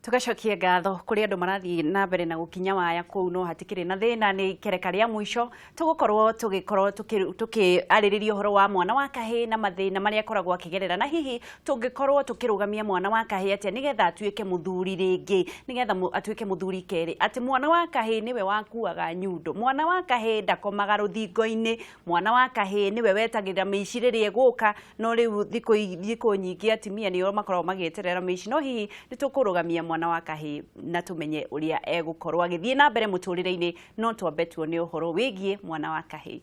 Tugacokia ngatho kũrĩ andũ marathiĩ na mbere na gũkinya waya kũu, no hatikĩrĩ na thĩna, nĩ ikereka rĩa mũico tũgũkorwo tũgĩkorwo tũkĩarĩrĩria ũhoro wa mwana wa kahĩĩ na mathĩna marĩa akoragwo akĩgerera, na hihi tũngĩkorwo tũkĩrũgamia mwana wa kahĩĩ atĩa nĩgetha atuĩke mũthuri rĩngĩ, nĩgetha atuĩke mũthuri kerĩ, atĩ mwana wa kahĩĩ nĩwe wakuaga nyundo, mwana wa kahĩĩ ndakomaga rũthingo-inĩ, mwana wa kahĩĩ nĩwe wetagĩrĩra mĩici rĩrĩa ĩgũka. No rĩu thikũ nyingĩ atumia nĩo makoragwo magĩeterera mĩici, no hihi nĩ tũkũrũgamia mwana wa kahĩĩ na tũmenye ũrĩa egũkorwo agĩthiĩ na mbere mũtũrĩre-inĩ. No twambe tuone ũhoro wĩgiĩ mwana wa kahĩĩ.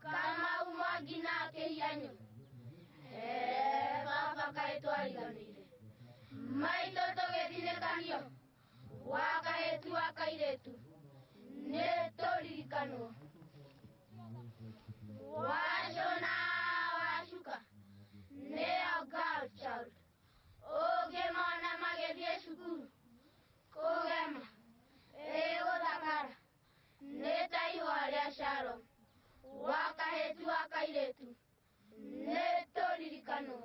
Kamau Mwangi na Kĩhianyo, baba kaĩ twariganĩire, maitũ tũgĩthinĩkanio, wa kahĩtu wa kairĩtu nĩ tũririkanwo, wacũna wacuka nĩo girl child, ũngĩmona magĩthiĩ cukuru kũgema ĩgũthakara nĩ ta ihũa rĩa Sharon, wa kahĩtu wa kairĩtu nĩ tũririkanwo,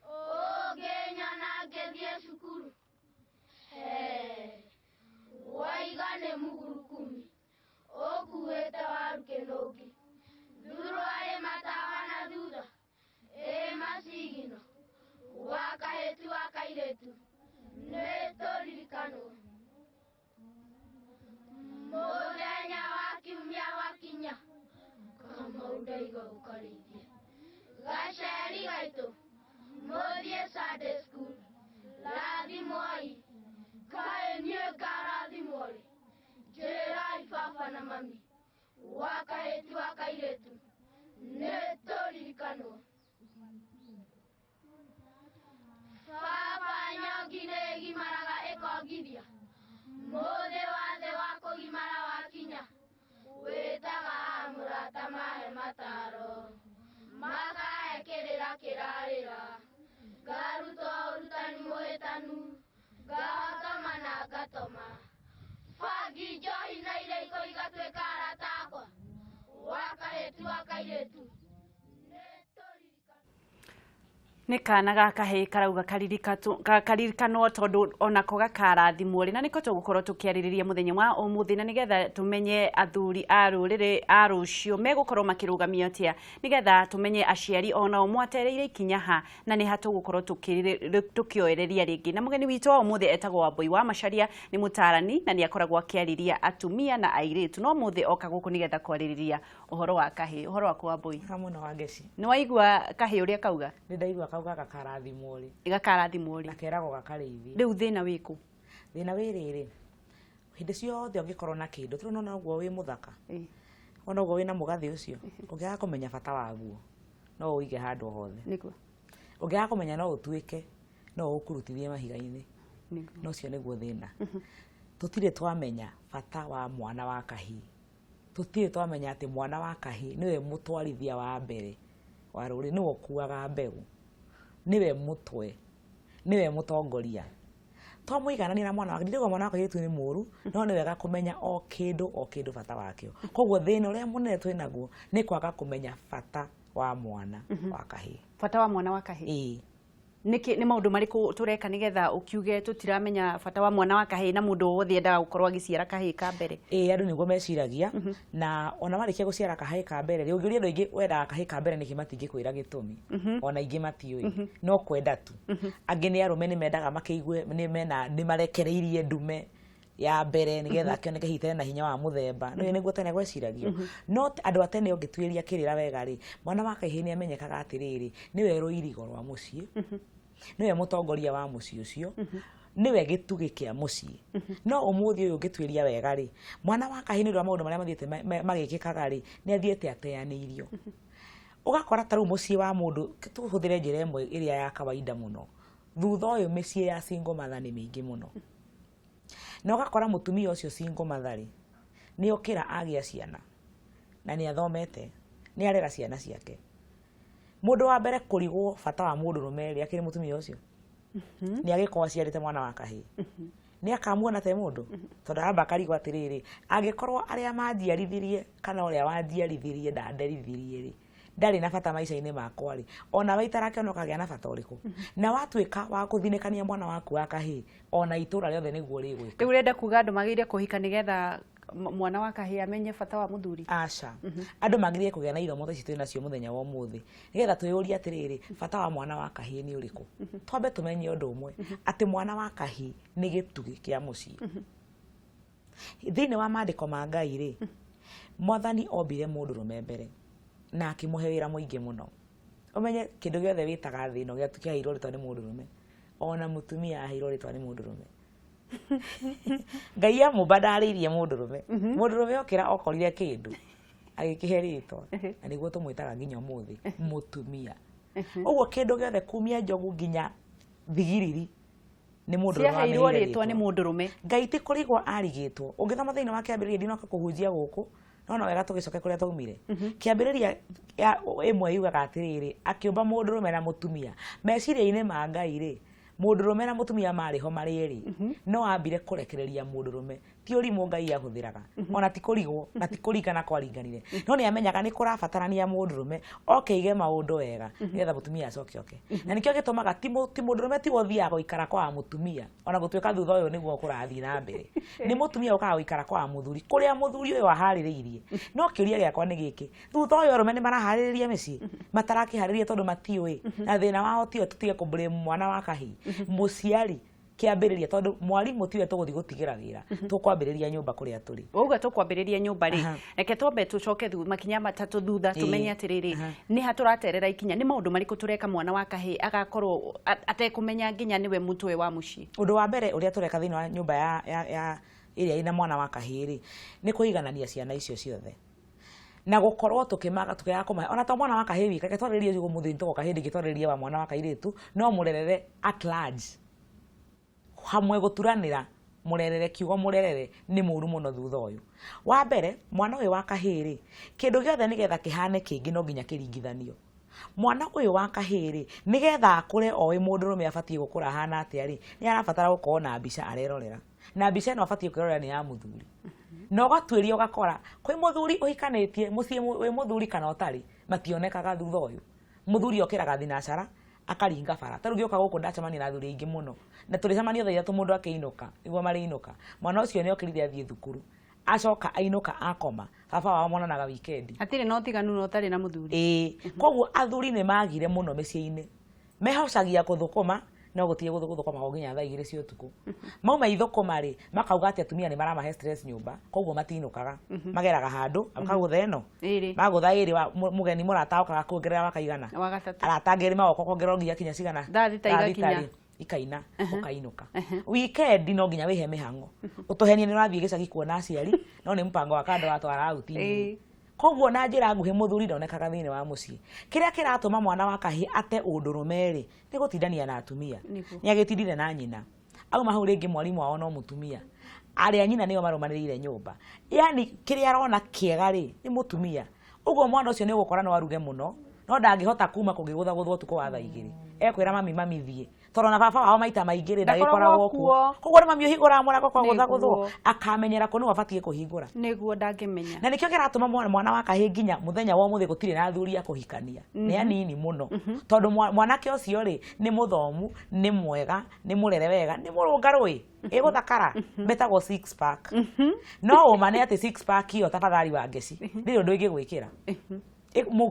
ũngĩnyona ngĩthiĩ cukuru waiga nĩ mũgurukumi ũkuĩte waru kĩnũngi, thuruarĩ matawa na thutha ĩ macigino, wa kahĩtu wa kairĩtu nĩ tũririkanwo, mũthenya wa kiumia wakinya Kamau ndaiga ũkarĩithie gaceri gaitũ mũthiĩ Sunday school, rathimwoi kaĩ niĩ ngarathimwo rĩ, njĩrai baba na mami, wa kahĩtu wa kairĩtu nĩ tũririkanwo, baba nyongi nĩ ĩgimaraga ĩkongithia, mũthĩ wa thĩ wa kũgimara wakinya, wĩtaga mũrata mahe mataro, makahe kĩrĩra kĩrarĩra, ngarutwo ũrutani mũhĩtanu, ngahotoma na ngatoma, bangi njohi na irĩiko igatuĩka arata akwa, wa kahĩtu wa kairĩtu. Nĩ kana ga kahĩĩ karauga karirikanwo tondũ onako gakarathimwo rĩ, na nĩko tũgũkorwo tũkĩarĩrĩria mũthenya wa ũmũthĩ, na nĩgetha tũmenye athuri a rũrĩrĩ a rũciũ megũkorwo makĩrũgamio atĩa, nĩgetha tũmenye aciari onao mwatereire ikinya ha, na nĩ ha tũgũkorwo tũkĩoereria rĩngĩ. Na mũgeni witũ wa ũmũthĩ etagwo Wambui wa Macharia, nĩ mũtaarani na nĩ akoragwo akĩarĩria atumia na airĩtu, no ũmũthĩ oka gũkũ nĩgetha kwarĩrĩria ũhoro wa kahĩĩ. Ũhoro waku Wambui? Mũno wa Ngeci. Nĩ waigua kahĩĩ ũrĩa kauga? Nĩ ndaigua kauga gakarathimwo rĩ. Gakarathimwo rĩ. Na keragwo gakarĩithie. Rĩu thĩna wĩkũ? Thĩna wĩ rĩrĩ, hĩndĩ ciothe ũngĩkorwo na kĩndũ, tondũ nona ũguo wĩ mũthaka, ona ũguo wĩna mũgathĩ ũcio, ũngĩaga kũmenya bata waguo, no ũige handũ hothe. Nĩguo. Ũngĩaga kũmenya no ũtuĩke, no ũkurutithie mahiga-inĩ. No ũcio nĩguo thĩna. Tũtirĩ twamenya bata wa mwana wa kahĩĩ. Tũtirĩ twamenya atĩ mwana wa kahĩĩ nĩwe mũtwarithia wa mbere wa rũrĩrĩ, nĩwe ũkuaga mbegũ, nĩwe mũtwe, nĩwe mũtongoria. Twamũiganania na mwana wa, ndirauga mwana wa kairĩtu nĩ mũru, no nĩ wega kũmenya o kĩndũ o kĩndũ bata wakĩo. Koguo thĩna ũrĩa mũnene twĩ naguo nĩ kwaga kũmenya bata wa mwana wa kahĩĩ. Bata wa mwana wa kahĩĩ? Ĩĩ. Nĩkĩ, nĩ maũndũ marĩkũ tũreka nĩgetha ũkiuge tũtiramenya bata wa mwana wa kahĩĩ, na mũndũ wothe endaga gũkorwo agĩciara kahĩĩ ka mbere? Ĩĩ, andũ nĩguo meciragia, na ona warĩkia gũciara kahĩĩ ka mbere rĩ, ũngĩũria andũ aingĩ wendaga kahĩĩ ka mbere nĩkĩ, matingĩkwĩra gĩtũmi, ona aingĩ matiũĩ, no kwenda tu. Angĩ nĩ arũme nĩ mendaga makĩigue nĩ mena, nĩ marekereirie ndume ya mbere nĩgetha akĩoneke hihi tena hinya wa mũthemba. No nĩguo tene gweciragio. No andũ a tene ũngĩtuĩria kĩrĩra wega rĩ, mwana wa kahĩĩ nĩ amenyekaga atĩrĩrĩ, nĩwe rũirigo rwa mũciĩ, nĩwe mũtongoria wa mũciĩ ũcio, nĩwe gĩtugĩ kĩa mũciĩ. No ũmũthĩ ũyũ ũngĩtuĩria wega rĩ, mwana wa kahĩĩ nĩ ũndũ wa maũndũ marĩa mathiĩte magĩkĩkaga rĩ, nĩ athiĩte ateanĩirio. Ũgakora ta rĩu mũciĩ wa mũndũ, tũhũthĩre njĩra ĩmwe ĩrĩa ya kawaida mũno, thutha ũyũ mĩciĩ ya single mother nĩ mĩingĩ mũno. Na ũgakora mũtumia ũcio single mother rĩ, nĩ okĩra agĩa ciana, na nĩ athomete, nĩ arera ciana ciake. Mũndũ wa mbere kũrigwo bata wa mũndũrũme rĩ, akĩrĩ mũtumia ũcio. Nĩ agĩkorwo aciarĩte mwana wa kahĩĩ. Nĩ akamuona te mũndũ, tondũ aramba akarigwo atĩrĩrĩ, angĩkorwo arĩa manjiarithirie kana ũrĩa wanjiarithirie ndanderithirie rĩ, Ndarĩ na bata maica-inĩ makwa rĩ, ona waikara akĩona ũkagĩa na bata ũrĩkũ? Na watuĩka wa kũthinĩkania mwana waku wa kahĩĩ, ona itũra rĩothe nĩguo rĩgwĩka. Rĩu ũrenda kuga andũ magĩrĩire kũhika nĩgetha mwana wa kahĩĩ amenye bata wa mũthuri? Aca. Andũ magĩrĩire kũgĩa na ithomo ta ici twĩ nacio mũthenya wa ũmũthĩ, nĩgetha twĩyũrie atĩrĩrĩ, bata wa mwana wa kahĩĩ nĩ ũrĩkũ? Twambe tũmenye ũndũ ũmwe, atĩ mwana wa kahĩĩ nĩ gĩtugĩ kĩa mũciĩ. Thĩinĩ wa maandĩko ma Ngai rĩ, Mwathani ombire mũndũrũme mbere na akĩmũhe wĩra mũingĩ mũno. Ũmenye kĩndũ gĩothe wĩtaga thĩ ĩno kĩaheirwo rĩtwa nĩ mũndũrũme, ona mũtumia aheirwo rĩtwa nĩ mũndũrũme. Ngai amũmba ndarĩirie mũndũrũme. Mũndũrũme okĩra okorire kĩndũ agĩkĩhe rĩtwa, na nĩguo tũmwĩtaga nginya ũmũthĩ, mũtumia. Ũguo kĩndũ gĩothe kumia njogu nginya thigiriri nĩ mũndũrũme ciaheirwo wamĩheire. Rĩtwa nĩ mũndũrũme. Ngai ti kũrigwo arigĩtwo. Ũngĩthoma thĩinĩ wa Kĩambĩrĩria, ndinoka kũhunjia gũkũ, no no wega tũgĩcoke kũrĩa twaumire. Kĩambĩrĩria ya ĩmwe yugaga atĩrĩrĩ, akĩũmba mũndũrũme na mũtumia. Meciria-inĩ ma Ngai rĩ, mũndũrũme na mũtumia marĩ ho marĩ erĩ, no ambire kũrekereria mũndũrũme. Ti ũrimũ Ngai ahũthĩraga, ona ti kũrigwo na ti kũringana kwaringanire, no nĩ amenyaga nĩ kũrabatarania mũndũrũme oke aige maũndũ wega nĩgetha mũtumia acoke oke. Na nĩkĩo gĩtũmaga ti mũndũrũme tiwe ũthiaga gũikara kwa mũtumia, ona gũtuĩka thutha ũyũ nĩguo kũrathiĩ na mbere, nĩ mũtumia ũkaga gũikara kwa mũthuri kũrĩa mũthuri ũyũ aharĩrĩirie. No kĩũria gĩakwa nĩ gĩkĩ: thutha ũyũ arũme nĩ maraharĩrĩria mĩciĩ? Matarakĩharĩria tondũ matiũĩ, na thĩna wao tiwe. Tũtige kũ blame mwana wa kahĩĩ, mũciari kĩambĩrĩria, tondũ mwarimũ tiwe tũgũthiĩ gũtigĩra wĩra, tũkwambĩrĩria nyũmba kũrĩa tũrĩ. Wauga tũkwambĩrĩria nyũmba rĩ, reke twambe tũcoke makinya matatũ thutha, tũmenye atĩrĩrĩ, nĩ ha tũraterera ikinya, nĩ maũndũ marĩkũ tũreka mwana wa kahĩĩ agakorwo atekũmenya nginya nĩwe mũtwe wa mũciĩ. Ũndũ wa mbere ũrĩa tũreka thĩinĩ wa nyũmba ya ĩrĩa ĩna mwana wa kahĩĩ rĩ, nĩ kũiganania ciana icio ciothe na gũkorwo tũkĩmaga tũkĩaga kũmahe ona to mwana wa kahĩĩ wika. Reke twarĩrĩrie ũcio ũmũthĩ, nĩtũgoka hĩndĩ ĩngĩ twarĩrĩrie wa mwana wa kairĩtu, no mũrerere at large hamwe. Gũturanĩra mũrerere, kiugo mũrerere nĩ mũru mũno thutha ũyũ. Wa mbere, mwana ũyũ wa kahĩĩ rĩ, kĩndũ gĩothe nĩgetha kĩhane kĩngĩ no nginya kĩringithanio. Mwana ũyũ wa kahĩĩ rĩ, nĩgetha akũre oĩ mũndũrũme abatiĩ gũkũra ahana atĩa rĩ, nĩ arabatara gũkorwo na mbica arerorera, na mbica ĩno abatiĩ kwĩrorera nĩ ya mũthuri. Na ũgatuĩria ũgakora kwĩ mũthuri ũhikanĩtie mũciĩ wĩ mũthuri kana ũtarĩ, mationekaga. Thutha ũyũ mũthuri okĩraga thinacara akaringa bara. Ta rĩu ngĩũka gũkũ ndacemania na athuri aingĩ mũno, na tũrĩcemania thaa 3 mũndũ akĩinũka nĩguo marĩinũka. Mwana ũcio nĩ okĩrire athiĩ thukuru, acoka ainũka akoma. Baba wao monanaga wikendi. Hatirĩ na ũtiganu na ũtarĩ na mũthuri. Ĩĩ, koguo athuri nĩ magire mũno mĩciĩ-inĩ, mehocagia gũthũkũma, no gũtirĩ gũthũkũmagwo nginya thaa 2 cia ũtukũ. Mauma ithũkũma rĩ, makauga atĩ atumia nĩ maramahe stress nyũmba, koguo matinũkaga, mageraga handũ makagũtha ĩno. Ĩrĩ. Magũtha ĩrĩ, mũgeni mũrata okaga kuongerera wakaigana. Wa gatatũ. Arata angĩ magoka kuongerera nginya kinya cigana? Thaa 6 Thaa igakinya. 6 rĩ, ikaina ũkainũka. Weekend no nginya wĩhe mĩhang'o, ũtũhenie nĩ ũrathiĩ gĩcagi kuona aciari, no nĩ mũbango wa kando watwara out. Koguo na njĩra nguhĩ, mũthuri ndonekaga thĩinĩ wa mũciĩ. Kĩrĩa kĩratũma mwana wa kahĩĩ ate ũndũrũme rĩ, nĩ gũtindania na atumia. Nĩ agĩtindire na nyina, auma hau rĩngĩ mwarimũ wao no mũtumia, arĩa nyina nĩo marũmanĩrĩire nyũmba, yani kĩrĩa arona kĩega rĩ, nĩ mũtumia. Ũguo mwana ũcio nĩ ũgũkora no aruge mũno, no ndangĩhota kuma kũngĩgũthagũthwo ũtukũ wa thaa 2, ekwĩra mami, "Mami, thiĩ," tondũ na baba wao maita maingĩ rĩ, ndagĩkoragwo kuo. Ndakoragwo. Koguo nĩ mami ũhingũraga mũrango kwa gũthagũthwo. Akamenyera kũ nĩwe abatiĩ kũhingũra. Nĩguo, ndangĩmenya. Na nĩkĩo kĩratũma mwana wa kahĩĩ nginya mũthenya wa ũmũthĩ gũtirĩ na athuri a kũhikania, nĩ anini mũno, tondũ mwanake ũcio rĩ, nĩ mũthomu, nĩ mwega, nĩ mũrere wega, nĩ mũrũngarũ, ĩ ĩgũthakara, metagwo six pack. No ũma nĩ atĩ six pack ĩyo, tafadhali wa ngeci, ndĩrĩ ũndũ ĩngĩgwĩkĩra.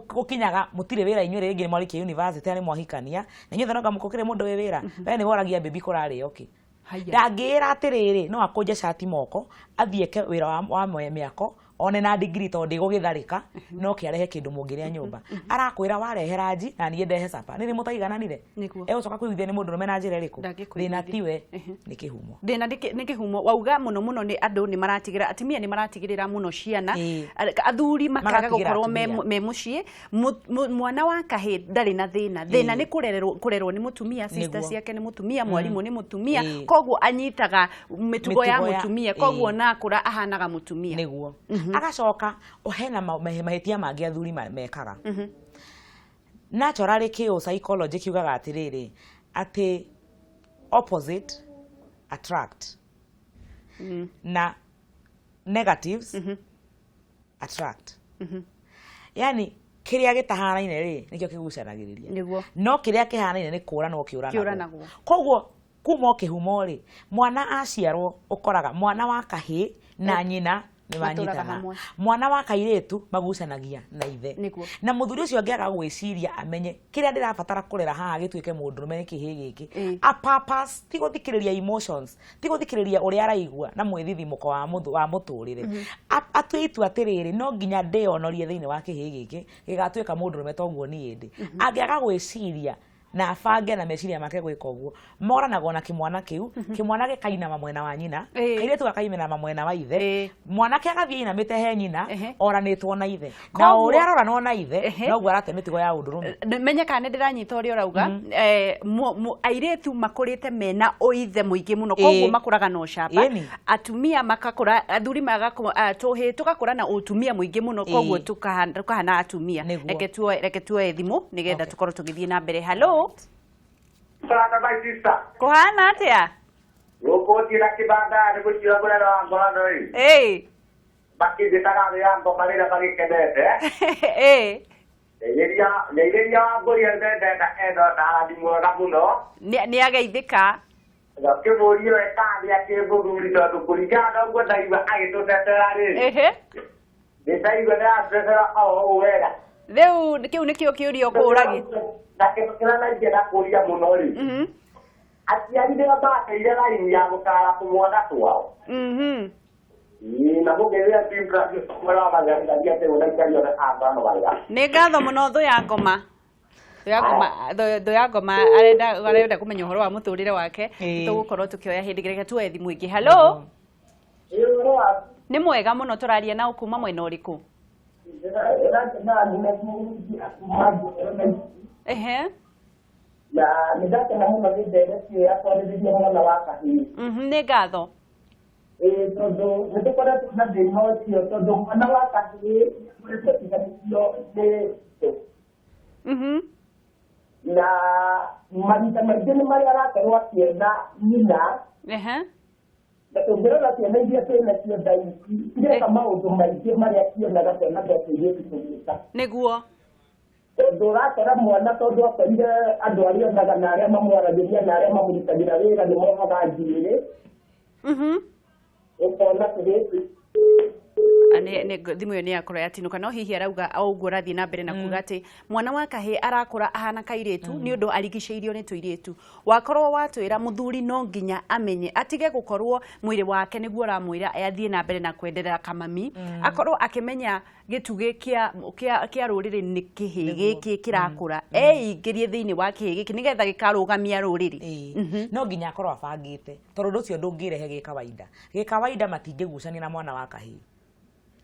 Gũkinyaga mũtirĩ wĩra inyuĩ rĩngĩ, nĩ mwarĩkia university na nĩ mwahikania, na inyuothe no ngamũkũkĩrĩ mũndũ wĩ wĩra. We nĩ woragia baby kũrarĩo kĩ. Haya. Ndangĩĩra atĩrĩrĩ, no akũnje cati moko athiĩ eke wĩra wa mĩako one na ndigiri, tondũ ndĩgũgĩtharĩka, no kĩarehe kĩndũ mũngĩrĩa nyũmba. Arakwĩra warehe ranji na niĩ ndehe capa, nĩ rĩ mũtaigananire? Egũcoka kũiguithia nĩ mũndũrũme na njĩra ĩrĩkũ? Ndangĩkũiguithia. Thĩna tiwe, nĩ kĩhumo. Thĩna nĩ kĩhumo. Wauga mũno mũno nĩ andũ nĩ maratigĩra, atumia nĩ maratigĩrĩra mũno ciana, athuri makaga Magatigĩra gũkorwo me atumia. me mũciĩ. Mwana wa kahĩĩ ndarĩ na thĩna. Thĩna nĩ kũrerwo nĩ mũtumia, sister ciake nĩ mũtumia, mwarimũ nĩ mũtumia, koguo anyitaga mĩtugo ya Mĩtugo ya- mũtumia, koguo na akũra ahanaga mũtumia. Nĩguo. Agacoka hena mahĩtia mangĩ athuri mekaga. Naturally, kĩũ psychology kiugaga atĩrĩrĩ, atĩ opposite attract na negatives attract, yani Kĩrĩa gĩtahanaine rĩ, nĩkĩo kĩgucanagĩrĩria. No kĩrĩa kĩhanaine nĩ kũranwo kĩũranagwo. Kĩũranagwo. Koguo kuma o kĩhumo rĩ, mwana aciarwo ũkoraga mwana wa kahĩĩ na nyina nĩ Matũraga manyitana. Hamwe. Mwana wa kairĩtu magucanagia na ithe. Na mũthuri ũcio angĩaga gwĩciria amenye kĩrĩa ndĩrabatara kũrera haha gĩtuĩke mũndũrũme nĩ kĩhĩĩ gĩkĩ, a purpose, ti gũthikĩrĩria emotions, ti gũthikĩrĩria ũrĩa araigua na mwĩthithimũko wa wa mũtũrĩre. Atue itua atĩrĩrĩ, no nginya ndĩonorie thĩinĩ wa kĩhĩĩ gĩkĩ gĩgatuĩka mũndũrũme toguo niĩ ndĩ. Angĩaga gwĩciria na abange na meciria make gwĩka ũguo, moranagwo na kĩmwana kĩu, kĩmwana gĩkainama mwena wa nyina, kairĩtu gakainama mwena wa ithe, mwanake agathiĩ ainamĩte he nyina, oranĩtwo na ithe, na ũrĩa aroranwo na ithe, noguo arate mĩtugo ya ũndũrũme. Menye kana nĩ ndĩranyita ũrĩa ũrauga. Airĩtu makũrĩte mena ũithe mũingĩ mũno, koguo makũraga na ũcamba. Atumia makakũra, athuri magakũra, tũhĩĩ tũgakũra na ũtumia mũingĩ mũno, koguo tũkahana atumia. Reke tuoe thimũ nĩgetha tũkorwo tũgĩthiĩ na mbere. Hello. Sana, my sister. Kũhana atĩa? Gũkũ na kĩbanda nĩ gũciũra mũrera wa ngorano ĩ. Makĩnjĩtaga thĩ ya ngoma rĩrĩa magĩkenete. Ngeithĩria wa mbũri ndenda ena ũtarani mwega mũno. Nĩ ageithĩka. Ngakĩmũria we kana nĩ akĩ mũthuri, tondũ kũringana na ũguo ndaigua agĩtũtetera rĩ. Nĩ ndaigua nĩ aratũtetera o ũũ wega. Rĩu kĩu nĩkĩo kĩũria ũkũũragia? Na kĩndũ kĩrĩa naingĩenda kũria mũno rĩ, aciari nĩo mateire raini ya gũtara tũmwana twao. Ĩĩ, na mũngĩrĩra mwena wa mathangania atĩ ũnaikari othe a ngano wega. Nĩ ngatho mũno, thũ ya ngoma. Thũ ya ngoma, thũ ya ngoma arenda kũmenya ũhoro wa mũtũrĩre wake. Tũgũkorwo tũkĩoya hĩndĩ. Reke tuoe thimũ ĩngĩ. Hello. Ĩĩ, ũhoro waku? Nĩ mwega mũno. Tũraria nao kuma mwena ũrĩkũ? Ĩra na nĩ ndakena mũno nĩ ndereti ĩyo ya kwarĩrĩria mwana wa kahĩĩ. Nĩ ngatho. Ĩĩ, tondũ nĩ tũkoretwo na thĩna ũcio, tondũ mwana wa kahĩĩ nĩ akoretwo atiganĩrio nĩ na mahinda maingĩ nĩ marĩa arakorwo akĩetha nyina. Na tũngĩrora ciana iria twĩ nacio thaa ici, cireka maũndũ maingĩ marĩa cionaga twana twa tũirĩtu tũgĩka. Tondũ ũrakora mwana, tondũ akorire andũ arĩa onaga na arĩa mamwaragĩria na arĩa mamũrutagĩra wĩra nĩ mohaga njuĩrĩ, ũkona tũhĩĩ Nĩ thimũ ĩyo nĩ yakorwo yatinũka, no hihi arauga o ũguo ũrathiĩ na mbere na kuga atĩ mwana wa kahĩĩ arakũra ahana kairĩtu nĩ ũndũ arigicĩirio nĩ tũirĩtu. Wakorwo watwĩra mũthuri no nginya amenye atige gũkorwo mwĩrĩ wake nĩguo ũramwĩra athiĩ na mbere na kwenderera kamami, akorwo akĩmenya gĩtugĩ kĩa rũrĩrĩ nĩ kĩhĩĩ gĩkĩ kĩrakũra, eingĩrie thĩinĩ wa kĩhĩĩ gĩkĩ nĩgetha gĩkarũgamia rũrĩrĩ. Ĩĩ. No nginya akorwo abangĩte, tondũ ũndũ ũcio ndũngĩrehe gĩkawaida. Gĩkawaida matingĩgucania na mwana wa kahĩĩ,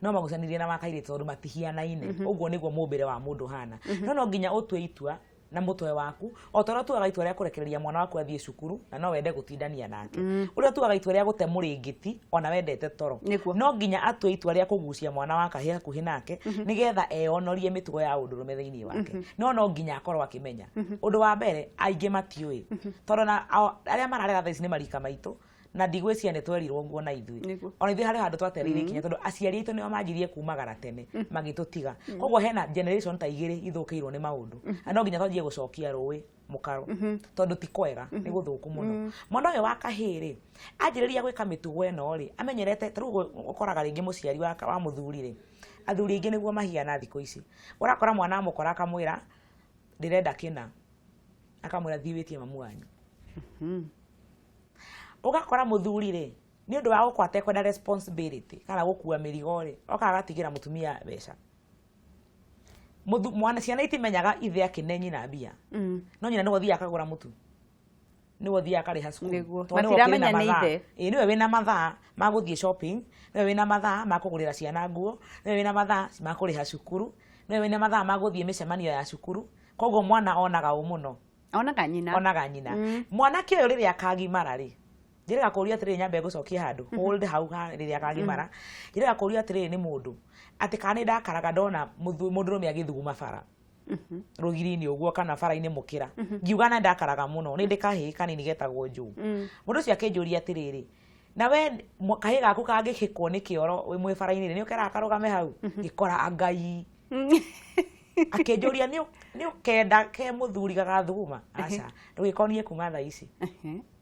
no magucanirie na wa kairĩtu, tondũ matihianaine. Ũguo nĩguo mũmbĩre wa mũndũ hana. No nginya ũtue itua na mũtwe waku, o ta ũrĩa ũtuaga itua rĩa kũrekereria mwana waku athiĩ cukuru na no wende gũtindania nake, ũrĩa ũtuaga itua rĩa gũte mũrĩngĩti ona wendete toro. No nginya atue itua rĩa kũgucia mwana wa kahĩĩ hakuhĩ nake nĩgetha eyonorie mĩtugo ya ũndũrũme thĩinĩ wake. No nginya akorwo akĩmenya. Ũndũ wa mbere, aingĩ matiũĩ, tondũ na arĩa mararera thaa ici nĩ marika maitũ, na ndigwĩciria nĩ twerirwo ũguo na ithuĩ. Ona ithuĩ harĩ handũ twatereire ikinya, tondũ aciari aitũ nĩo manjirie kumagara tene magĩtũtiga. Koguo hena generation ta igĩrĩ ithũkĩirwo nĩ maũndũ, na no nginya twanjie gũcokia rũĩ mũkaro, tondũ ti kwega, nĩ gũthũku mũno. Mwana ũyũ wa kahĩĩ rĩ, anjĩrĩria gwĩka mĩtugo ĩno rĩ, amenyerete ta rĩu ũkoraga rĩngĩ mũciari wa mũthuri rĩ, athuri aingĩ nĩguo mahiana thikũ ici, ũrakora mwana amũkora akamwĩra ndĩrenda kĩna, akamwĩra thiĩ wĩtie mamu wanyu. Ũgakora mũthuri rĩ, nĩ ũndũ wa gũkorwo atekwenda responsibility kana gũkua mĩrigo rĩ, okaga agatigĩra mũtumia mbeca. Mwana, ciana itimenyaga ithe akĩne nyina mbia, no nyina nĩwe ũthiaga akagũra mũtu, nĩwe ũthiaga akarĩha cukuru. Tondũ nĩwe ũkĩrĩ na Matiramenya nĩ mathaa. ithe. Ĩĩ, nĩwe wĩna mathaa ma gũthiĩ shopping, nĩwe wĩna mathaa ma kũgũrĩra ciana nguo, nĩwe wĩna mathaa ma kũrĩha cukuru, nĩwe wĩna mathaa ma gũthiĩ mĩcemanio ya cukuru. Koguo mwana onaga ũ mũno? Onaga nyina. Onaga nyina. Mwanake ũyũ rĩrĩa akagimara rĩ, njĩrĩga kũũria atĩrĩrĩ, nyambe ngũcokie handũ, hold hau ha rĩrĩa akagimara, njĩrĩga kũũria atĩrĩrĩ nĩ mũndũ atĩ kana nĩ ndakaraga ndona mũndũrũme agĩthuguma bara rũgiri-inĩ ũguo kana bara-inĩ mũkĩra, ngiuga na ndakaraga mũno nĩ ndĩ kahĩĩ kanini getagwo Njũũ. Mũndũ ũcio akĩnjũria atĩrĩrĩ, na we kahĩĩ gaku kangĩhĩkwo nĩ kĩoro wĩ mwĩ bara-inĩ rĩ, nĩ ũkeraga karũgame hau? Ngĩkora Ngai. Akĩnjũria nĩ ũkenda ke mũthuri gagathuguma. Aca, ndũgĩkonie kuma thaa ici.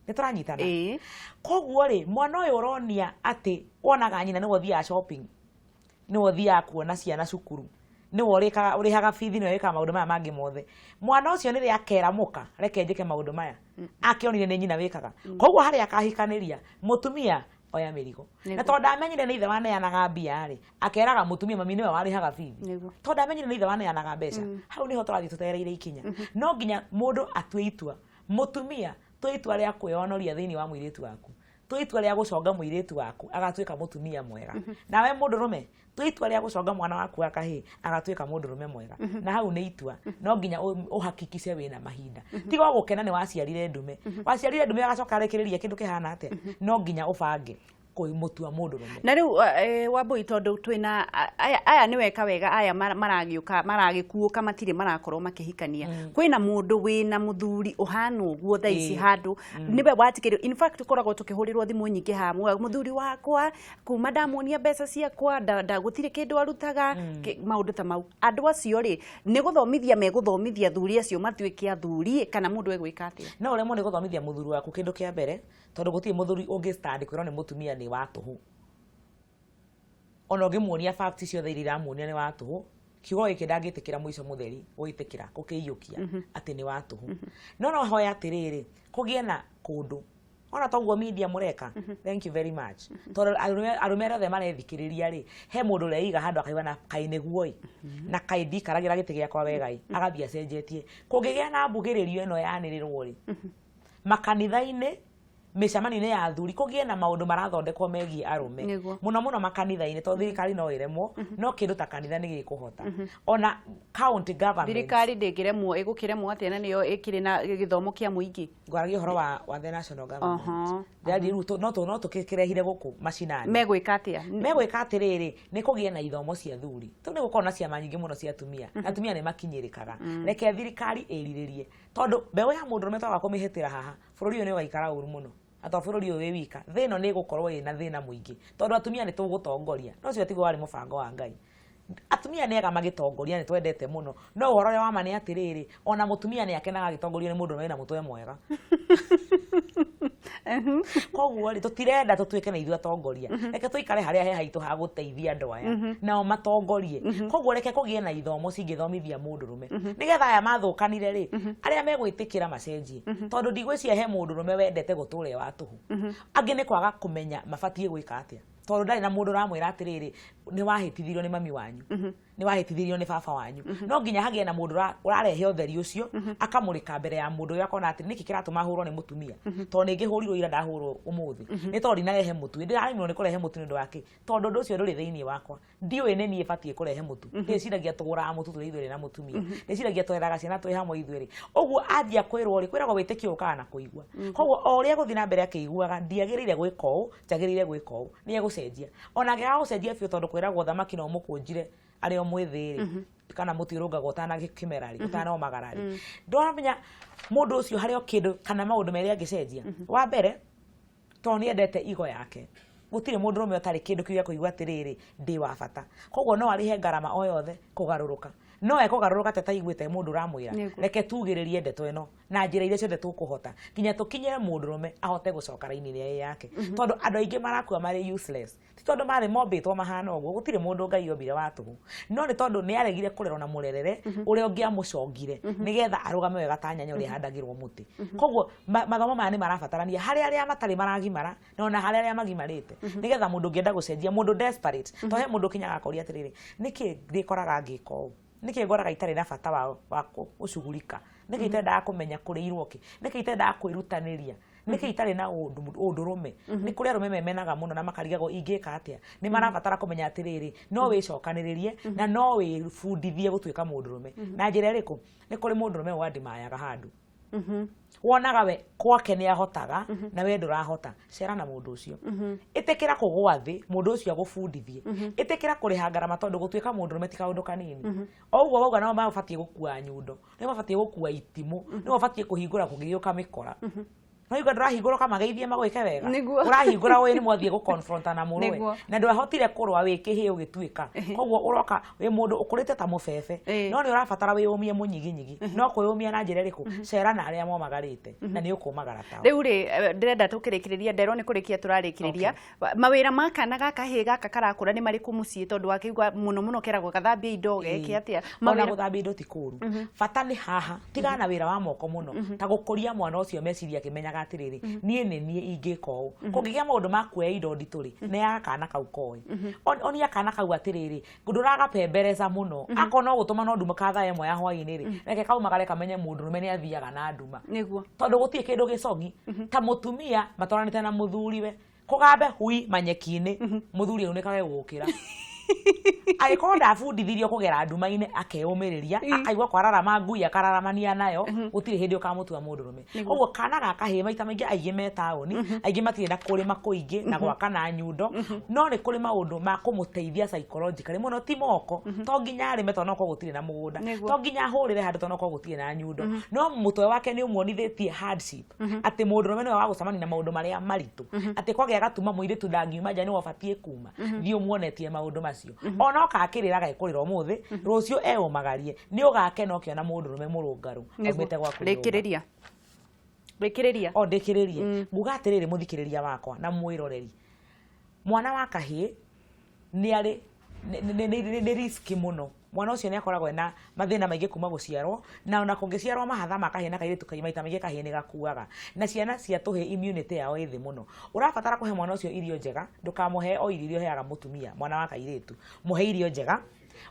Nĩ tũranyitana. Koguo rĩ, mwana ũyũ ũronia atĩ wonaga nyina nĩwe ũthiaga shopping, nĩwe ũthiaga kuona ciana cukuru, nĩwe ũrĩhaga bithi, nĩwe wĩkaga maũndũ maya mangĩ mothe. Mwana ũcio nĩrĩa akera mũka, reke njĩke maũndũ maya, akĩonire nĩ nyina wĩkaga. Koguo harĩa akahikanĩria mũtumia oya mĩrigo. Na tondũ ndamenyire nĩ ithe waneanaga mbia rĩ, akeraga mũtumia mami nĩwe warĩhaga bithi. Tondũ ndamenyire nĩ ithe waneanaga mbeca. Hau nĩho tũrathiĩ tũtereire ikinya. No nginya mũndũ atue itua. Mũtumia, tua itua rĩa kwĩonoria thĩinĩ wa mũirĩtu waku. Tua itua rĩa gũconga mũirĩtu waku agatuĩka mũtumia mwega. Nawe mũndũrũme, tua itua rĩa gũconga mwana waku wa kahĩĩ agatuĩka mũndũrũme mwega. Na hau nĩ itua. No nginya ũhakikice wĩna mahinda. Tiga o gũkena nĩ waciarire ndume. Waciarire ndume agacoka arĩkĩrĩria kĩndũ kĩhana atĩa? No nginya ũbange kũmũtua mũndũrũme. Na rĩu Wambui, tondũ twĩna aya nĩ weka wega, aya maragĩũka maragĩkuũka matirĩ marakorwo makĩhikania. Kwĩna mũndũ wĩna mũthuri ũhana ũguo thaa ici handũ nĩwe watigĩrwo. In fact tũkoragwo tũkĩhũrĩrwo thimũ nyingĩ haha, mũthuri wakwa kuma ndamuonia mbeca ciakwa gũtirĩ kĩndũ arutaga, maũndũ ta mau. Andũ acio rĩ, nĩ gũthomithia megũthomithia athuri acio matuĩke athuri, kana mũndũ egwĩka atĩa? No ũremwo nĩ gũthomithia mũthuri waku kĩndũ kĩa mbere, tondũ gũtirĩ mũthuri ũngĩ stand kwĩrwo nĩ mũtumia nĩ wa tũhũ. Ona ũngĩmuonia facts ciothe iria iramuonia nĩ wa tũhũ, kiugo gĩkĩ ndangĩtĩkĩra mũico mũtheri gũgĩtĩkĩra gũkĩiyũkia atĩ nĩ wa tũhũ. No no hoya atĩrĩrĩ, kũgĩe na kũndũ ona toguo media mũreka. Thank you very much. Tondũ arũme arĩa othe marethikĩrĩria rĩ, he mũndũ ũreiga handũ akaiga na kaĩ nĩguo ĩ, na kaĩ ndikaragĩra gĩtĩ gĩakwa wega ĩ, agathiĩ acenjetie. Kũngĩgĩa na mbugĩrĩrio ĩno yanĩrĩrwo rĩ, makanitha-inĩ, mĩcemanio-inĩ ya athuri, kũgĩe na maũndũ marathondekwo megiĩ arũme. Mũno mũno makanitha-inĩ, tondũ thirikari no ĩremwo, no kĩndũ ta kanitha nĩ gĩkũhota. Ona county government. Thirikari ndĩngĩremwo, ĩgũkĩremwo atĩa na nĩyo ĩkĩrĩ na gĩthomo kĩa mũingĩ? Ngwaragia ũhoro wa the national government. Ndĩrathiĩ rĩu no tũkĩrehire gũkũ macinani. Megwĩka atĩa? Megwĩka atĩrĩrĩ, nĩ kũgĩe na ithomo cia athuri. Tondũ nĩ gũkorwo na ciama nyingĩ mũno cia atumia. Na atumia nĩ makinyĩrĩkaga. Reke thirikari ĩrirĩrie. Tondũ mbeũ ya mũndũrũme twaga kũmĩhĩtĩra haha, bũrũri ũyũ nĩ ũgaikara ũru mũno. Na to bũrũri ũyũ wĩ wika, thĩ ĩno nĩ ĩgũkorwo ĩna thĩna mũingĩ. Tondũ atumia nĩ tũgũtongoria. No ũcio tiguo warĩ mũbango wa Ngai. Atumia nĩ ega magĩtongoria, nĩ twendete mũno. No ũhoro ũrĩa wa ma nĩ atĩrĩrĩ, ona mũtumia nĩ akenaga agĩtongorio nĩ mũndũ wĩna mũtwe mwega. Koguo rĩ, tũtirenda tũtuĩke na ithuĩ atongoria. Reke tũikare harĩa he haitũ ha gũteithia andũ aya, nao matongorie. Koguo reke kũgĩe na ithomo cingĩthomithia mũndũrũme, nĩgetha aya mathũkanire rĩ, arĩa megwĩtĩkĩra macenjie. Tondũ ndigwĩciria he mũndũrũme wendete gũtũra e wa tũhũ. Angĩ nĩ kwaga kũmenya mabatiĩ gwĩka atĩa, tondũ ndarĩ na mũndũ ũramwĩra atĩrĩrĩ, nĩ wahĩtithirio nĩ mami wanyu, nĩ wahĩtithirio nĩ baba wanyu. No nginya hagĩe na mũndũ ũrarehe ũtheri ũcio, akamũrĩka mbere ya mũndũ ũyũ, akona atĩ nĩkĩ kĩratũma ahũrwo nĩ mũtumia. Tondũ nĩ ngĩhũrirwo ira, ndahũrwo ũmũthĩ nĩ tondũ ndinarehe mũtu. Ndĩraremirwo nĩ kũrehe mũtu nĩ ũndũ wa kĩ? Tondũ ũndũ ũcio ndũrĩ thĩinĩ wakwa, ndiũĩ nĩ niĩ batiĩ kũrehe mũtu. Ndĩciragia tũgũraga mũtu tũrĩ ithuerĩ na mũtumia, ndĩciragia twereraga ciana twĩ hamwe ithuerĩ. Ũguo anjia kwĩrwo rĩ, kwĩragwo wĩtĩkio ũkaga na kũigua. Koguo o ũrĩa gũthiĩ na mbere akĩiguaga ndiagĩrĩire gwĩka ũũ, njagĩrĩire gwĩka ũũ, nĩ egũcenjia. Ona angĩaga gũcenjia biũ, tondũ kwĩragwo thamaki no ũmũkũnjire arĩ o mwĩthĩ rĩ, kana mũtĩ ũrũngagwo ũtanakĩmera rĩ, ũtanomagara rĩ, ndũramenya mũndũ ũcio harĩ o kĩndũ kana maũndũ merĩ angĩcenjia. Wa mbere, tondũ nĩ endete igo yake, gũtirĩ mũndũrũme ũtarĩ kĩndũ kĩu gĩa kũigua atĩrĩrĩ, ndĩ wa bata. Koguo no arĩhe ngarama o yothe kũgarũrũka. No ekũgarũrũka tataiguĩte mũndũ ũramwĩra. Reke tugĩrĩrie ndeto ĩno na njĩra iria ciothe tũkũhota nginya tũkinyĩre mũndũrũme ahote gũcoka raini ĩrĩa ĩ yake. Tondũ andũ aingĩ marakua marĩ useless, ti tondũ marĩ mombĩtwo mahana ũguo, gũtirĩ mũndũ Ngai ombire wa tũhũ, no nĩ tondũ nĩ aregire kũrerwo na mũrerere ũrĩa ũngĩamũcongire nĩgetha arũgame wega ta nyanya ũrĩa ĩhandagĩrwo mũtĩ. Koguo mathomo maya nĩ marabatarania harĩ arĩa matarĩ maragimara na ona harĩ arĩa magimarĩte, nĩgetha mũndũ ũngĩenda gũcenjia, mũndũ desperate, to he mũndũ ũkinyaga akoria atĩrĩrĩ, nĩkĩ ndĩkoraga ngĩka ũũ? Nĩkĩ ngoraga itarĩ na bata wa gũcugurika? Nĩkĩ itendaga kũmenya kũrĩirwo kĩ? Nĩkĩ itendaga kwĩrutanĩria? Nĩkĩ itarĩ na ũndũrũme? Nĩ kũrĩ arũme memenaga mũno na makarigagwo ingĩka atĩa. Nĩ marabatara kũmenya atĩrĩrĩ, no wĩcokanĩrĩrie na no wĩbundithie gũtuĩka mũndũrũme. Na njĩra ĩrĩkũ? Nĩ kũrĩ mũndũrũme wandimayaga handũ wonaga we kwake nĩ ahotaga na we ndũrahota. Cera na mũndũ ũcio, ĩtĩkĩra kũgũa thĩ, mũndũ ũcio agũbundithie. Ĩtĩkĩra kũrĩha ngarama, tondũ gũtuĩka mũndũrũme ti kaũndũ kanini. O ũguo wauga, nao mabatiĩ gũkua nyundo, nĩo mabatiĩ gũkua itimũ, nĩo mabatiĩ kũhingũra kũngĩgĩũka mĩkora. No igua ndũrahingũra ũkamageithie magwĩke wega. Nĩguo. Ũrahingũra ũĩ nĩ mwathiĩ gũconfronta na mũrũwe. Nĩguo. Na ndwahotire kũrũa wĩ kĩhĩ ũgĩtuĩka. Koguo ũroka wĩ mũndũ ũkũrĩte ta mũbebe. No nĩ ũrabatara wĩyũmie mũnyiginyigi. No kwĩyũmia na njĩra ĩrĩkũ? Cera na arĩa momagarĩte na nĩ ũkũmagara tao. Rĩu rĩ, ndĩrenda tũkĩrĩkĩrĩria, nderwo nĩ kũrĩkia tũrarĩkĩrĩria. Mawĩra ma kana gaka hĩ gaka karakũra nĩ marĩkũ mũciĩ, tondũ wakĩigua mũno mũno keragwo gathambie indo, geke atĩa? Ona Mawĩra gũthambia indo ti kũũru. Bata nĩ haha, tigana na wĩra wa moko mũno, ta gũkũria mwana ũcio meciria akĩmenyaga atĩrĩrĩ, niĩ nĩ niĩ ingĩka ũũ. Kũngĩgĩa maũndũ ma kuoya indo nditũ rĩ, neaga kana kau koe. Onia kana kau atĩrĩrĩ, ndũragapembereza mũno. Akorwo no gũtũma no nduma ka thaa ĩmwe ya hwaĩ-inĩ rĩ, reke kaumagare kamenye mũndũrũme nĩ athiaga na nduma. Nĩguo. Tondũ gũtirĩ kĩndũ gĩcogi ta mũtumia matwaranĩte na mũthuriwe kũgambe hui manyeki-inĩ, mũthuri aunĩkage gũkĩra. Angĩkorwo ndabundithirio kũgera nduma-inĩ akeyũmĩrĩria, akaigua kwararama ngui akararamania nayo, gũtirĩ hĩndĩ ũkamũtua mũndũrũme. Koguo kana gaka hĩ maita maingĩ aingĩ me taũni, aingĩ matirĩ na kũrĩma kũingĩ na gwaka na nyundo, no nĩ kũrĩ maũndũ ma kũmũteithia psychologically mũno, ti moko, to nginya arĩme tondũ no korwo gũtirĩ na mũgũnda, to nginya ahũrĩre handũ tondũ no korwo gũtirĩ na nyundo, no mũtwe wake nĩ ũmuonithĩtie hardship, atĩ mũndũrũme nĩwe wa gũcemania na maũndũ marĩa maritũ, atĩ kwagĩa gatuma mũirĩtu ndangiuma nja nĩwe ũbatiĩ kuma, thiĩ ũmuonetie maũndũ macio. Ona okakĩrĩra gekũrĩra ũmũthĩ, rũciũ eũmagarie, nĩ ũgakena ũkĩona mũndũrũme mũrũngaru aumĩte gwaku nyũmba. Rĩkĩrĩria. Rĩkĩrĩria. O ndĩkĩrĩrie. Nguga atĩrĩrĩ, mũthikĩrĩria wakwa na mwĩroreri, mwana wa kahĩĩ nĩ arĩ nĩ risk mũno. Mwana ũcio nĩ akoragwo ena mathĩna maingĩ kuma gũciarwo, na ona kũngĩciarwo mahatha ma kahĩĩ na kairĩtu kaingĩ, maita maingĩ kahĩĩ nĩ gakuaga. Na ciana cia tũhĩĩ immunity yao ĩ thĩ mũno. Ũrabatara kũhe mwana ũcio irio njega, ndũkamũhe o irio iria ũheaga mũtumia, mwana wa kairĩtu. Mũhe irio njega,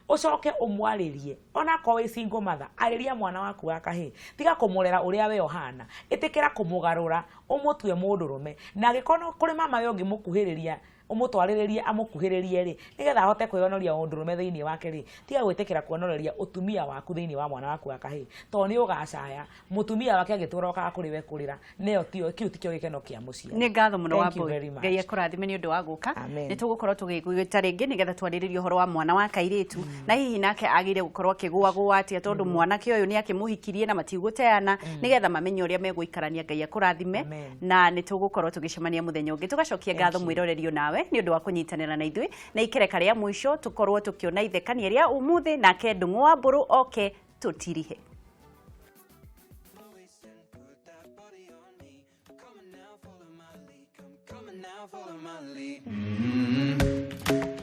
ũcoke ũmwarĩrie, onakorwo wĩ single mother, arĩria mwana waku wa kahĩĩ. Tiga kũmũrera ũrĩa we ũhana, ĩtĩkĩra kũmũgarũra, ũmũtue mũndũrũme. Na angĩkorwo no kũrĩ mama we ũngĩmũkuhĩrĩria, ũmũtwarĩrĩrie amũkuhĩrĩrie rĩ, nĩgetha ahote kwĩyonoria ũndũrũme thĩinĩ wake rĩ, tiga gwĩtĩkĩra kuonoreria ũtumia waku thĩinĩ wa mwana waku wa kahĩĩ, tondũ nĩ ũgacaya mũtumia wake agĩtũra okaga kũrĩ we kũrĩra, nĩyo tiyo, kĩu tikĩo gĩkeno kĩa mũciari. Nĩ ngatho mũno. Thank you Wambui. very much. Ngai akũrathime nĩ ũndũ wa gũka. Amen. Nĩ tũgũkorwo tũgĩgwĩta rĩngĩ nĩgetha twarĩrĩrie ũhoro wa mwana wa kairĩtu, na hihi nake agĩrĩire gũkorwo akĩgũagũa atĩa, tondũ mwanake ũyũ nĩ akĩmũhikirie na matigũteana, nĩgetha mamenye ũrĩa megũikarania. Ngai akũrathime. Amen. Na nĩ tũgũkorwo tũgĩcemania mũthenya ũngĩ. Tũgacokia ngatho mwĩrorerio nawe nĩ ũndũ wa kũnyitanĩra na ithuĩ, na ikereka rĩa mũico tũkorwo tũkĩona ithekania rĩa ũmũthĩ, nake Ndũng'ũ wa Mbũrũ oke tũtirihe.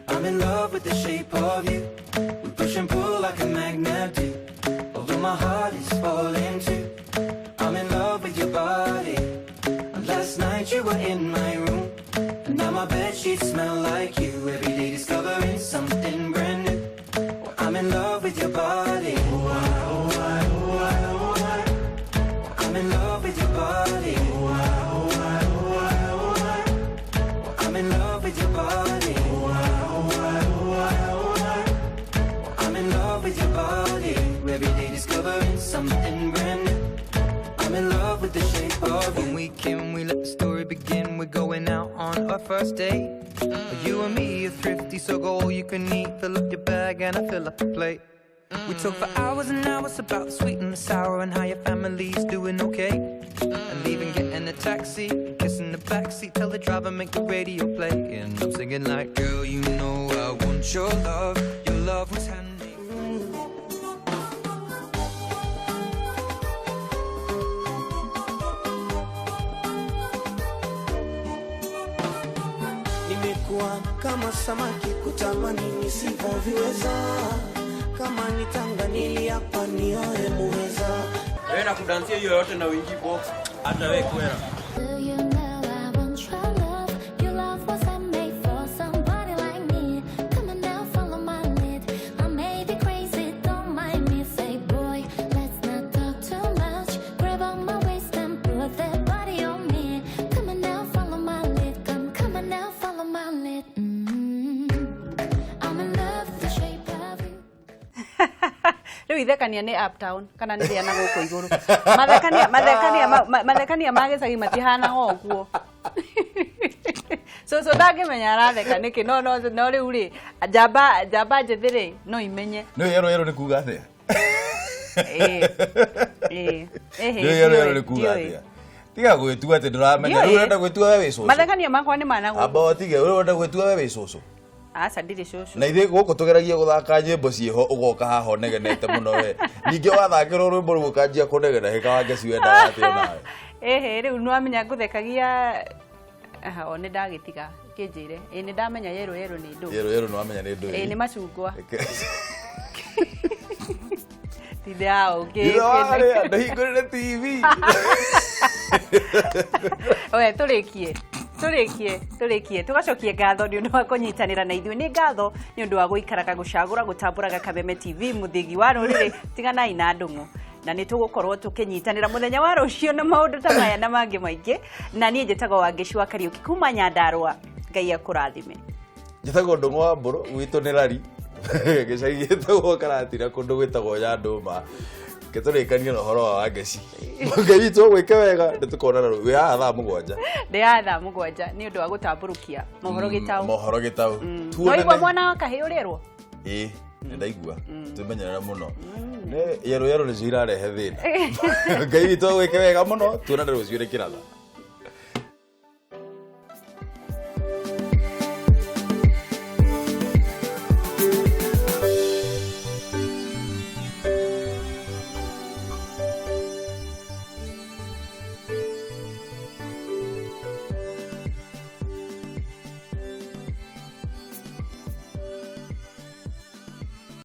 I'm in love with the shape of you. We push and pull like a magnet do. Although my heart is falling too. I'm in love with your body. And last night you were in my room. And now my bed sheets smell like you. Every day discovering something brand new. Well, I'm in love with your body. Oh, I, oh, I, oh, I, oh, I. Well, I'm in love with your body. Oh, I, oh, I, oh, I, oh, I. Well, I'm in love with your body. Oh, I, oh, I, oh, I, oh, I. Well, I'm in love with your body. Every day discovering something brand new. I'm in love with the shape of you. When we came, we let the story begin. We're going out on our first date. You and me are thrifty, so go all you can eat. Fill up your bag and I fill up the plate. We talk for hours and hours about the sweet and the sour and how your family's doing okay. And leaving, getting a taxi, kissing the backseat, tell the driver make the radio play. And I'm singing like, girl, you know I want your love. Your love was handmade. Nimekuwa kama samaki kutamani nisivyoviweza, kama ni Tanga niliapa nioe muweza. Wewe nakudansia hiyo yote na uingi box hata wewe kwera. Do you know I want your love? Your love was made for somebody like me. Come on now, follow my lead. I may be crazy, don't mind me. Say, boy, let's not talk too much. Grab on my waist and put that body on me. Come on now, follow my lead. Come, come on now, follow my lead. I'm in love with the shape of you. Rĩu ithekania nĩ uptown kana nĩ rĩa na gũkũ igũrũ? Mathekania ma gĩcagi matihanaga ũguo. Cũcũ ndangĩmenya aratheka nĩkĩ, no rĩu rĩ, njamba njĩthĩ rĩ, no imenye. Nĩ yero yero nĩ kuga atĩa? Ĩĩ. Ĩĩ. Nĩ yero yero nĩ kuga Ndiũĩ. atĩa? Tiga gwĩtua atĩ ndũramenya. Ndiũĩ. Rĩu ũrenda gwĩtua we wĩ cũcũ. Mathekanio makwa nĩ mana gũkũ. Amba ũtige, rĩu ũrenda gwĩtua we wĩ cũcũ. Aca, ndirĩ cũcũ. Na ithuĩ gũkũ tũgeragia gũthaka nyĩmbo ciĩho, ũgoka haha ũnegenete mũno we. Ningĩ wathakĩrwo rwĩmbo rũu ũkanjia kũnegena hĩka wa ngeci wendaga atĩa nawe. Ĩhĩ, rĩu nĩwamenya ngũthekagia. Aha, o nĩ ndagĩtiga kĩnjĩre. Ĩ, nĩ ndamenya yerũ yerũ nĩ ndũ. Yerũ yerũ nĩwamenya nĩ ndũ. Ĩ, nĩ macungwa. Tinde hao. Thutha wa harĩa ndahingũrĩre TV. We, tũrĩkie tũrĩkie tũrĩkie tũgacokie ngatho nĩ ũndũ wa kũnyitanĩra na ithuĩ. Nĩ ngatho nĩ ũndũ wa gũikaraga gũcagũra gũtambũraga Kameme TV, mũthĩgi wa rũrĩrĩ. Tiganai na ndũng'ũ, na nĩ tũgũkorwo tũkĩnyitanĩra mũthenya wa rũciũ na maũndũ ta maya na mangĩ maingĩ. Na niĩ njĩtagwo Wangeci wa Kariũki kuma Nyandarũa. Ngai akũrathime. Njĩtagwo Ndũng'ũ wa Mbũrũ, gwitũ nĩ Rari, gĩcagi gĩtagwo Karatina, kũndũ gwĩtagwo Nyandũma. Ke tũrĩkanie na ũhoro wa Wangeci. Ngai witũ agwĩke wega, nĩ tũkonana rũciũ. Wĩ haha thaa 7. Ndĩ haha thaa 7 nĩ ũndũ wa gũtambũrũkia mohoro gĩtaũ. Mohoro gĩtaũ. Noigua mwana wa kahĩ ũrerwo. Ĩĩ, nĩ ndaigua. Twĩmenyerere mũno. Nĩ yerũ yerũ nĩcio irarehe thĩna. Ngai witũ agwĩke wega mũno, tuonane rũciũ nĩ kĩratha.